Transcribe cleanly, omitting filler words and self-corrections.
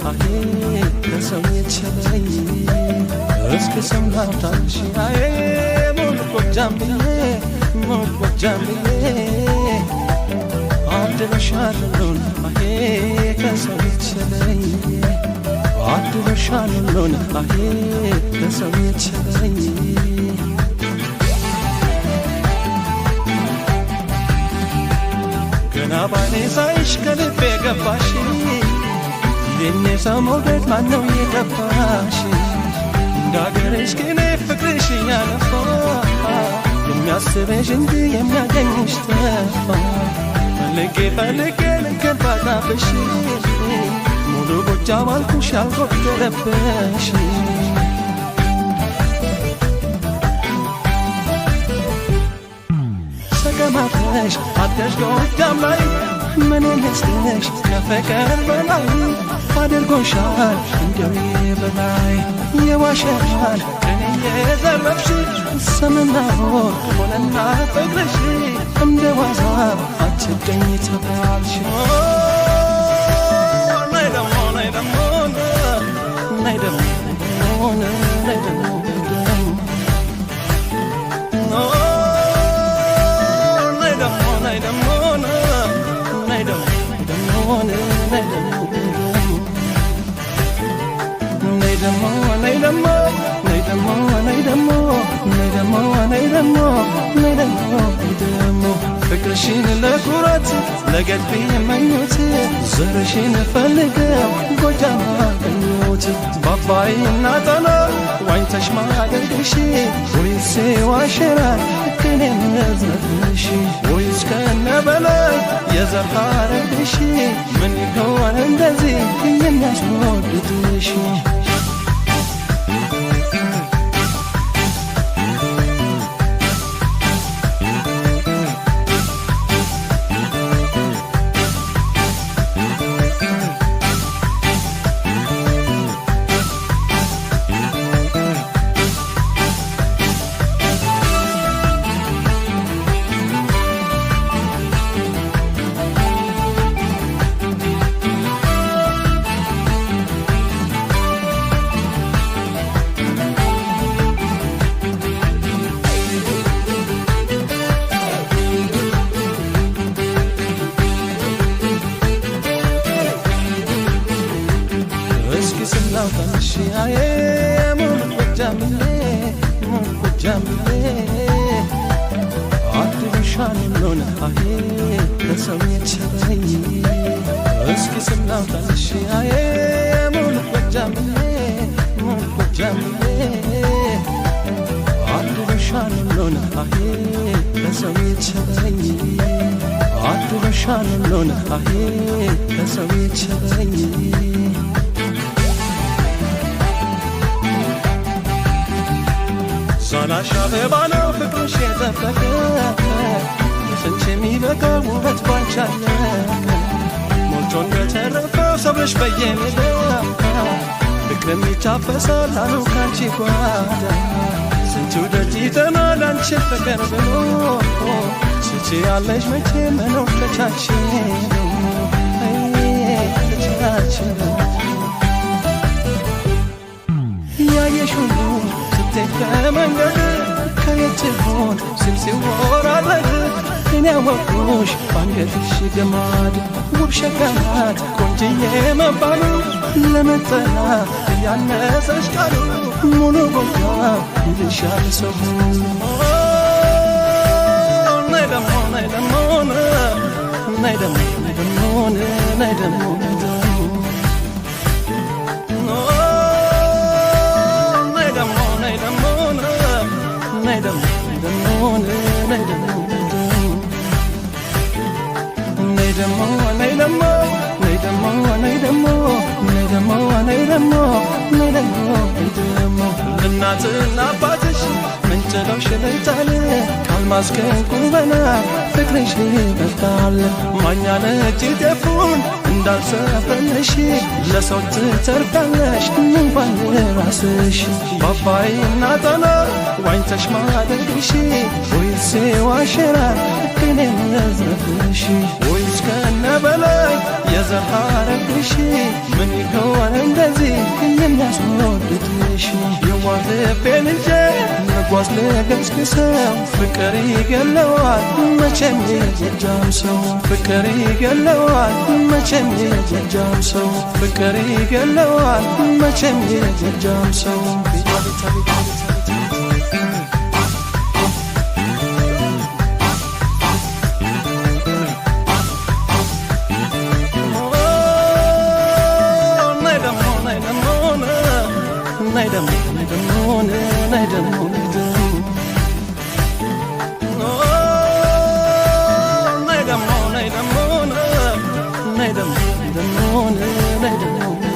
አሄ ከሰው የተለየ። እስኪ ስም ላውጣልሽ አዬ ሙሉ ጎጃም ብዬ፣ ሙሉ ጎጃም ብዬ። አድለሻል ሁሉን አሄ ከሰው የተለየ። አድለሻል ሁሉን አሄ ከሰው የተለየ። ገና ባይኔ ሳይሽ ከልቤ ገባሽ። የኔ ሰው መውደድ ማነው የገባሽ? እንዳገርሽ ቅኔ ፍቅርሽ እያለፋ የሚያስበሽ እንጂ የሚያገኝሽ ጠፋ። ፈልጌ ፈልጌ ልኬን ባጣብሽ ሙሉ ጎጃም አልኩሽ ያልጎደለብሽ። ተቀማጥለሽ አደሽ ጎጃም ላይ ምን ልስጥሽ ከፍቅር በላይ? አድርጎሻል እንደው በላይ የዋሸራን ቅኔ የዘረፍሽ ሰምና ወርቅ ሆነና ፍቅርሽ እንደ ዋዛ አትገኝ ተባልሽ። ነይ ደሞ፣ ነይ ደሞ፣ ነይ ደሞ፣ ነይ ደሞ፣ ነይ ደሞ፣ ነይ ደሞ፣ ነይ ደሞ፣ ነይ ደሞ፣ ነይ ደሞ፣ ነይ ደሞ፣ ነይ ደሞ፣ ነይ ደሞ፣ ነይ ደሞ፣ ነይ ደሞ፣ ነይ ደሞ፣ ነይ ደሞ። ፍቅርሽን ለኩራት ለገድብ የመኙት ዘርሽን ፈልገው ጎጃም አገኙት። በአባይና ጣና ዋኝተሽ ማደግሽ ወይስ ዋሸራ ቅኔ መዝረፍሽ ወይስ ከነበላይ የዘር ሐረግሽ ምን ይሆን እንደዚህ የሚያስወድድሽ? እስኪ ስም ላውጣልሽ አዬ ሙሉ ጎጃም ብዬ፣ ሙሉ ጎጃም ብዬ። አድሎሻል ሁሉን አሄ ከሰው የተለየ። እስኪ ስም ላውጣልሽ አዬ ሙሉ ጎጃም ብዬ፣ ሙሉ ጎጃም ብዬ። አድሎሻል ሁሉን አሄ ከሰው የተለየ። አድሎሻል ሁሉን አሄ ከሰው የተለየ። ዛላሽ አበባ ነው ፍቅርሽ የጠበቀ ለስንት የሚበቃ ውበት ባንቺ አለቀ። ሞልቶ እንደተረፈው ሰብልሽ በየሜዳው ፍቅርም ይታፈሳል አሉ ካንቺ ጓዳ። ስንቱ ደጅ ይጠናል አንቺን ፍቅር ብሎ ትችያለሽ መቼ መኖር ተቻችሎ ተቻችሎ። ያየሽ ሁሉ ስትሄድ በመንገድ ከየት ትሆን ሲል ሲወራረድ እኔ ያወቅኩሽ ባንገትሽ ገማድ ውብ ሸጋ ናት ቆንጅዬ መባሉ ለመጠላ እያነሰሽ ቃሉ ሙሉ ጎጃም ይልሻል ሰው። ነይ ደሞ፣ ነይ ደሞ፣ ነይ ደሞ፣ ነይ ደሞ፣ ነይ ደሞ፣ ነይ ደሞ፣ ነይ ደሞ፣ ነይ ደሞ፣ ነይ ደሞ፣ ነይ ደሞ፣ ነይ ደሞ፣ ነይ ደሞ፣ ነይ ደሞ፣ ነይ ደሞ፣ ነይ ደሞ፣ ነይ ደሞ፣ ነይ ደሞ። እናትና አባትሽ ምንጭለው ሽልጣል ከአልማዝ ከዕንቁ በላይ ፍቅርሽ ይበልጣል። ማኛ ነጭ ጤፉን እንዳልሰፈልሽ ለሰው ትተርፊያለሽ እንኳን ራስሽ። በአባይና ጣና ዋኝተሽ ማደግሽ ወይስ ዋሸራ ቅኔ መዝረፍሽ ወይስ ከነ በላይ የዘር የዘር ሐረግሽ ምን ይሆን እንደዚህ የሚያስወድድሽ? የዋህ ልቤን ይዤ መጓዝ ልገስግሰው፣ ፍቅር ይገለዋል መቼም የጎጃም ሰው፣ ፍቅር ይገለዋል መቼም የጎጃም ሰው፣ ፍቅር ይገለዋል መቼም የጎጃም ሰው። ናይ ደሞ ናይ ደሞ ናይ ደሞ ናይ ደሞ ናይ ደሞ ናይ ደሞ ናይ ደሞ ናይ ደሞ ናይ ደሞ ናይ ደሞ ናይ ደሞ።